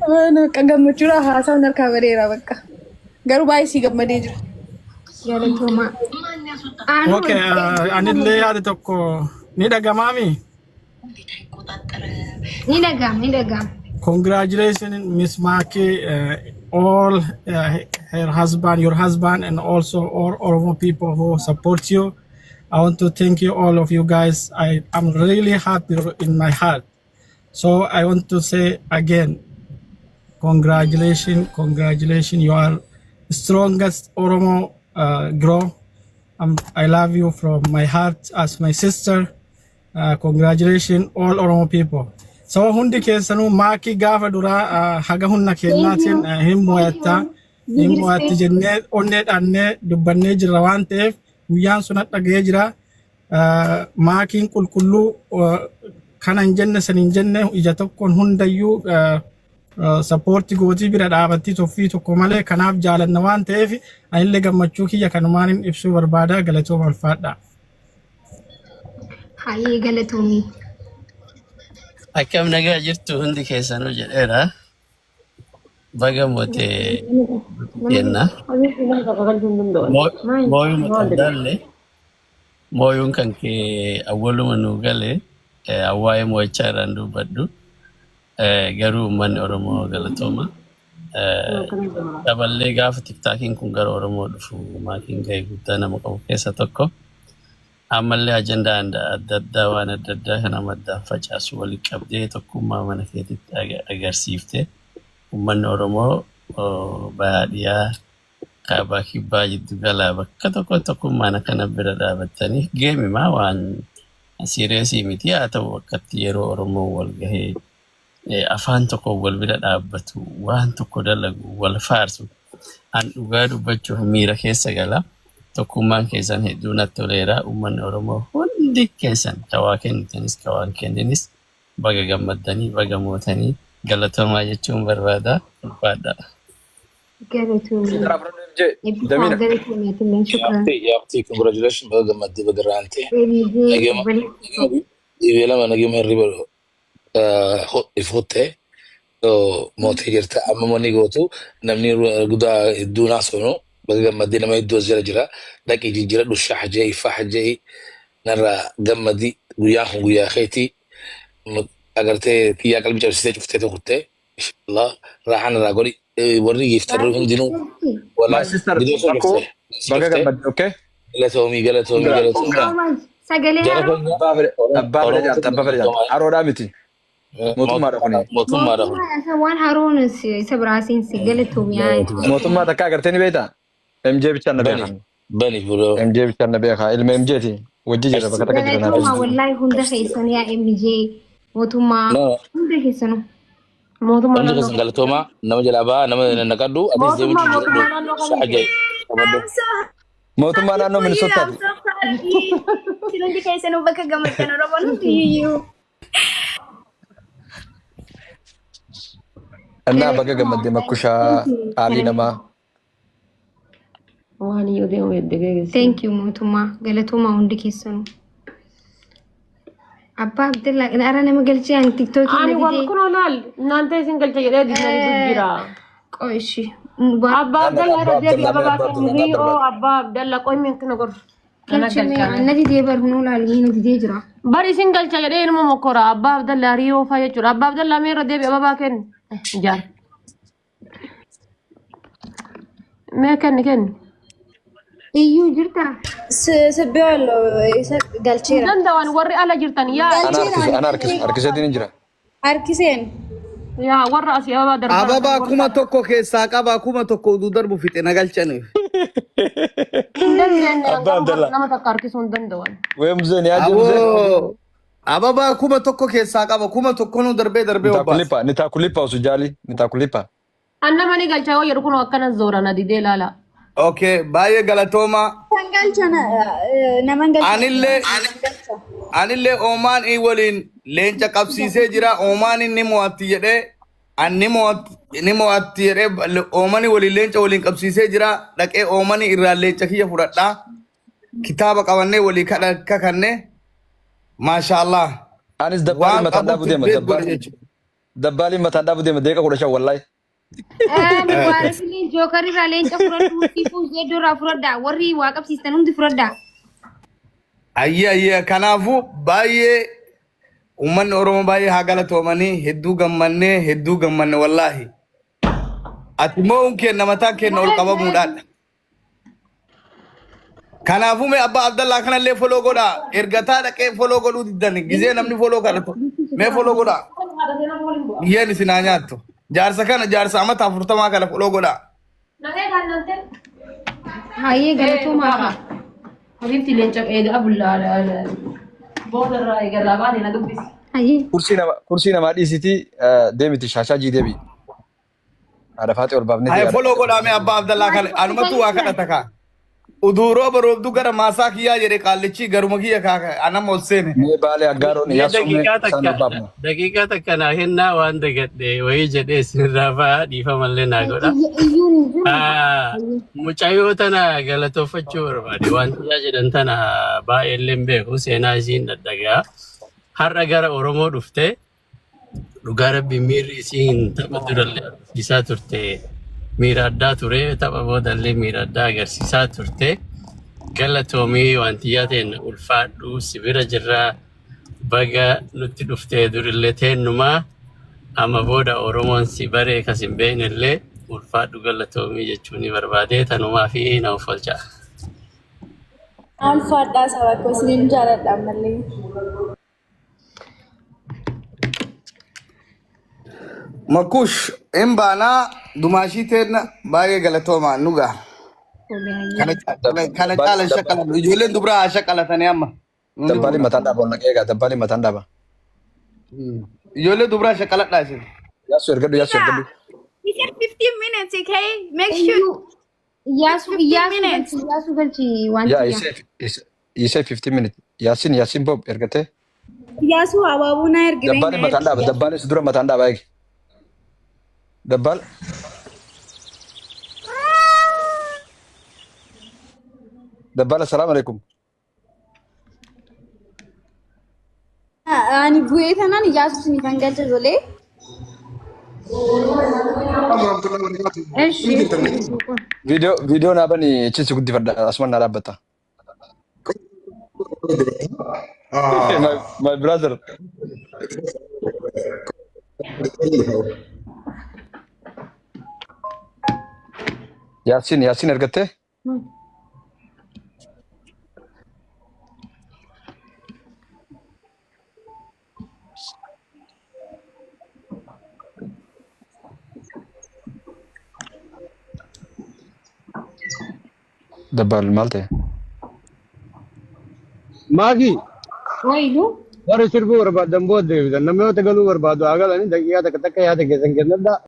Akka gammachuudhaan haasawni harkaa badeera bakka. Garuu baay'ee sii gammadee jira. Galatoomaa. Aanuu Okay, anillee yaada tokko ni dhagamaami. Ni dhaga'ama, ni dhaga'ama. Congratulations, Miss Maki, all her husband, your husband, and also all Oromo people who support you. I want to thank you all of you guys. I am really happy in my heart. So I want to say again, congratulations, congratulations. You are strongest Oromo girl. I love you from my heart as my sister. Congratulations all Oromo people. So hundi keessanuu Maakii gaafa duraa haga humna kennaatiin hin mo'atta hin mo'atti jennee onnee dhannee dubbannee jirra waan ta'eef guyyaan sun hadha ga'ee jira. Maakiin qulqulluu kana hin jenne san hin jenne ija tokkoon hundayyuu support gootii bira dhaabattii tuffii tokko malee, kanaaf jaalanna waan ta'eef anillee gammachuu kiyya kanumaan hin ibsuu barbaada. Galatooma, ulfaadha. Hayyee, galatoomii. Akkam nagaa jirtu hundi keessanuu jedheera. Baga mootee jenna. Mooyuma xaddaalle mooyuun kan kee awwaluma nuu gale, waa'ee moo'ichaa irraan dubbadhu. Garuu uummanni Oromoo galatooma. Daballee gaafa TikTokiin kun gara Oromoo dhufu Maakiin ga'ee guddaa nama qabu keessa tokko. Ammallee ajandaa adda addaa waan adda addaa kana maddaan facaasu walitti qabdee tokkummaa mana keetitti agarsiifte. Uummanni Oromoo baadiyyaa, kaabaa, kibbaa, jiddu galaa bakka tokko tokkummaan akkana bira dhaabattanii geemimaa waan serious miti haa ta'u, akkatti yeroo Oromoo wal gahee afaan tokko wal bira dhaabbatu, waan tokko dalagu, wal faarsu, an dhugaa dubbachuuf miira keessa gala. Tokkummaan keessan hedduu natti toleera. Uummanni Oromoo hundi keessan ka waa kennitanis ka waan kenninis baga gammaddanii, baga mootanii, galatoomaa jechuun barbaada. Ulfaadha. Galatoomii. Karaa fudhadhu MJ. Eebbisaa. Damina. Galatoomii atilleen, shukran. Yaabtee yaabtee, congratulations, baga gammaddee, baga raantee. MJ. Nagema Obboleessa. Dhibee lama nagema hirriba if hottee mootee jirta. Amma manni gootu namni guddaa hedduu naasonu baga gammaddee. Nama hedduu as jala jira, dhaqii jijjiiradhu, shaha jee faha jee narraa gammadi. Guyyaan kun guyyaa keetii agartee kiyyaa qalbii cabsitee cuftee kuttee inshallah raaxan irraa godhi. Warri giftarri hundinuu My wala sister bidoo sun Makuu dhuftee baga gammadde, okay? Galatoomii, galatoomii, galatoomii. So much. Sagalee Jara haroo. keenya Abbaa fedhe abbaa fedhe Oromoo jaarta, abbaa fedhe jaarta. Haroodhaa miti. Mootummaadha kuni. Mootummaadha kun. Mootummaa isa waan haroon isa biraa seensi, galatoomii. Mootummaa takka agartee ni beektaa? MJ bichaan na Bani beekan. bani bro. MJ bichaan na beeka. Ilma MJti. Wajji jira, bakka takka jira naaf. Galatoomaa wallaahi hunda keessan, yaa MJ, mootummaa, No, hunda keessanuu. Mootummaa hundi naannoo keessan galatoomaa. Nama jalaa bahaa nama naqadhu, atis deemu Mootummaa jijjiiradhu. mootummaa naannoo Shaha kamiiti? jee qabadhu. I'm so Mootummaa naannoo happy for you. I'm Minnesotaati. so proud of you. Isin hundi keessanuu bakka gammaddan, Oromoon hundi iyyuu. Innaa baga Galatoomaa gammaddee wallaahi. Makkushaa Thank you. qaalii namaa. Waan iyyuu deemu hedduu geessu. Thank you mootummaa, galatoomaa hundi keessanuu. Abbaa Abdallaa ara nama galchee ani TikTokii Ani na wal didee. kunoo laal naantee isin galcha jedhee didna diduu jira. Qo'ishi. Abbaa Abbaa Abdallaa irra deebi Abdallaa mee ababaa Abbaa kennu Abdallaa rii'oo barbaada. Abbaa Abdallaa qoymi akkana godhu. Kana Galchee mee galchaa. na didee bar hunuu laalmii na didee jira. Bar isin galcha jedhee inuma mokkora Abbaa Abdallaa rii'oo faa jechuudha. Abbaa Abdallaa mee irra deebi ababaa kennu. Jaal. Mee kenni, kenni. Iyyuu jirta. Sibbeewallo isa Hin galcheera. danda'an warri ala jirtan yaa. Ana Galcheera. harkisu, ana harkisu, harkiseetiin hin jira. Harkiseen. Yaa warra asii ababaa darbaa Ababaa warra 1000 keessaa qaba, 1000 uduu darbu fixe na galchaniif. Hin dandeenye. Abbaa garuu harka Abdallaa. nama takka harkisuu hin danda'an. Wee mzee ni aje mzee. Aboo, ababaa 1000 keessaa qaba, 1000 nu darbee darbee obbaasa. Nitakulipa, nitakulipa, usijali, nitakulipa. An nama ni galcha yoo jedhu kun akkana zoora na didee laala. Okay, baay'ee galatoomaa. Kan galcha naman galcha. Anillee Naman galcha. Anillee Oomaan inni waliin leenca qabsiisee jira. Oomaan inni mo'atti jedhee an ni mo'atti ni mo'atti jedhee Oomani waliin leenca waliin qabsiisee jira. Dhaqee Oomani irraa leenca kiyya fudhadhaa. Kitaaba qabannee walii kakanne. Maashaallah. Anis dabbaari Waan mataan dhaabu qabutti deema beet godhe dabbaari. jechuudha. Dabbaaliin mataan dhaabu deema deeqa 15 wallaahi. Mubaarakillee Jookar irraa leenca fudhadhu, Siifuu Zeeddoo irraa fudhadhaa. Warri waa qabsiistan hundi fudhadhaa. Ayyee ayyee, kanaafuu baay'ee uummanni Oromoo baay'ee haa galatoomanii. Hedduu gammannee, hedduu gammanne wallaahi. Ati moo'uun kenna mataan kenna ol qabamuudhaan. Kanaafuu mee abbaa Abdallaa kanallee follow godhaa. Ergataa dhaqee follow godhuu diddan, gizee namni follow kadhatu. Mee follow godhaa. Biyyeen isin haa nyaattu. Jaarsa kana, jaarsa amata 40 kana follow godhaa. Hayyee, galatoomaa kaa. Habibti leenca eega abullaa booda irraa eegarraa baate na dubbisi. Hayyee. Kursii namaa dhiisitii deemiti shaashaa jii deebi. Haadha faaxee ol baafnee. Haye, follow godhaa mee abbaa Abdallaa kana, anumatu waa kadhata kaa. Uduuroo baroobduu gara maasaa kiyyaa jedhe qaallichi, garuma kiyya kaa anama ol seene. Mee baalee aggaaroon Mee yaasuun mee daqiiqaa isaan ol takka, baafna. daqiiqaa takka naa kennaa, waan dagadhe wayii jedhee isinirraa ba'a, dhiifamallee naa godha. Iyyuun hin jiru. Mucayyoo tana galatoofachuu barbaade. Wanti yaa jedhan tana baay'eellee hin beeku, seenaa isiin dhadhagaa. Har'a gara Oromoo dhuftee, dhugaa rabbi miirri isiin tapha durallee agarsiisaa turte miira addaa ture, tapha boodallee miira addaa agarsiisaa turte. Galatoomii wantiyyaa ta'e, ulfaadhu, si bira jirraa, baga nutti dhuftee. Durillee teennumaa, amma booda Oromoon si baree kas hin beeknellee, ulfaadhu, galatoomii jechuun ni barbaade. Tanumaa fi na uffolcha. Alfaadhaa saba koo, isiniin jaaladha ammallee. Makush hin baanaa dumaashii teenna, baay'ee galatoomaa nugaa. Kana caala shaqalan, ijoolleen dubraa haa shaqalatanii amma. Nuni Dabbaaliin fuudha. mataan dhaaba ol naqee egaa dabbaaliin mataan dhaaba. Ijoollee dubraa shaqaladhaa isin. Yaasuu ergadhu, yaasuu ergadhu. He said 15 minutes, okay? Make sure Iyyuu Iyyaasuu 15 Iyyaasuu minutes. galchi, Iyyaasuu galchi waan Yaa tiyya. he said 15 minutes. Yaasin, Yaasin Bob ergatee. Yaasuu abaaboo na ergi mee Dabbaaliin na mataan ergi. dhaaba. Dabbaaliin si dura mataan dhaaba eegi. Dabbaal. Dabbaal, assalaamu alaikum. Ani bu'ee tanaan Iyyaasuu isiniifan galcha tolee. Eshi. Viidiyoo naa bani, achi si guddifadha, asumaan naa dhaabbata. My brother. Yaasin, Yaasin ergattee? Dabbaal maal ta'e? Maaki Wayilu. Warri sirbuu barbaadan booda deebisan, namoota galuu barbaadu haa galanii, daqiiqaa takka takka yaada keessan kennadhaa.